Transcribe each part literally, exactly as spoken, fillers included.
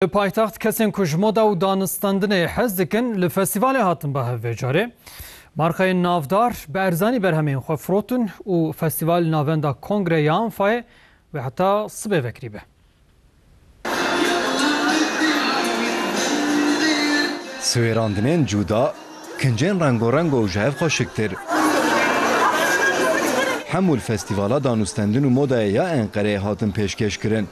Li paytext kesên ku ji moda û danûstendinê hez dikin, li festîvalê hatin ba hev vê carê. Markayên navdar bi erzanî berhemên xwe firotin û festîval li navenda Kongre ya Anfayê wê heta sibê vekirî be. Siwêrandinên cuda, kincên rengorengo û ji hev xweşiktir. Hemû li Festîvala Danûstendin û Modayê ya Enqereyê hatin pêşkêşkirin.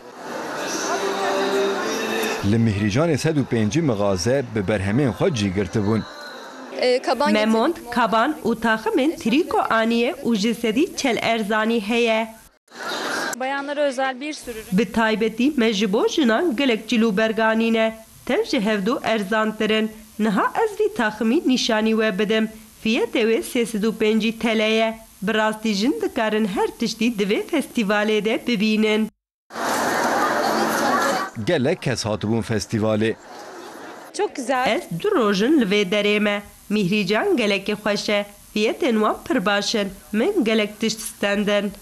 Li Mîhrîcanê sed û pêncî mixaze bi berhemên xwe cî girtibûn. E, kaban Me getirdik. Mont, kaban û taximên trîko aniye û ji sedî çel erzanî heye. Bayanlara özel bir sürü. Bi taybetî me ji bo jinan gelek cilûberg anîne. Tev ji hevdu erzantir in. Niha ez vî taximî nîşanî we bidim. Fiyetê wê sê sed û pêncî T L ye. Bi rastî jin dikarin her tiştî di vê festîvalê de bibînin. Gelek kes hatibûn festîvalê. Çok güzel. Ez du roj in li vê derê me. Mîhrîcan gelekî xweş e. Fiyetên wan pir baş in. Min gelek tişt stendin.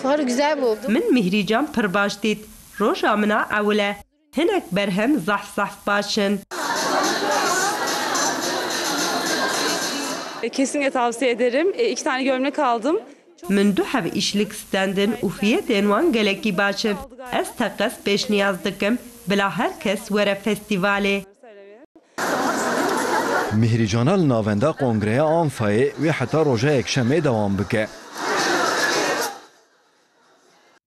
Fuarı güzel buldum. Min mîhrîcan pir baş dît. Roja min a ewil e. Hinek berhem zehf zehf baş in. E, kesinlikle tavsiye ederim. E, iki tane gömlek aldım. Min du heb îşlik stendin û fiyetên wan gelekî baş in. Ez teqez pêşniyaz dikim, bila her kes were festîvalê. Mihrîcana li navenda Kongreya Anfayê wê heta roja Yekşemê dewam bike.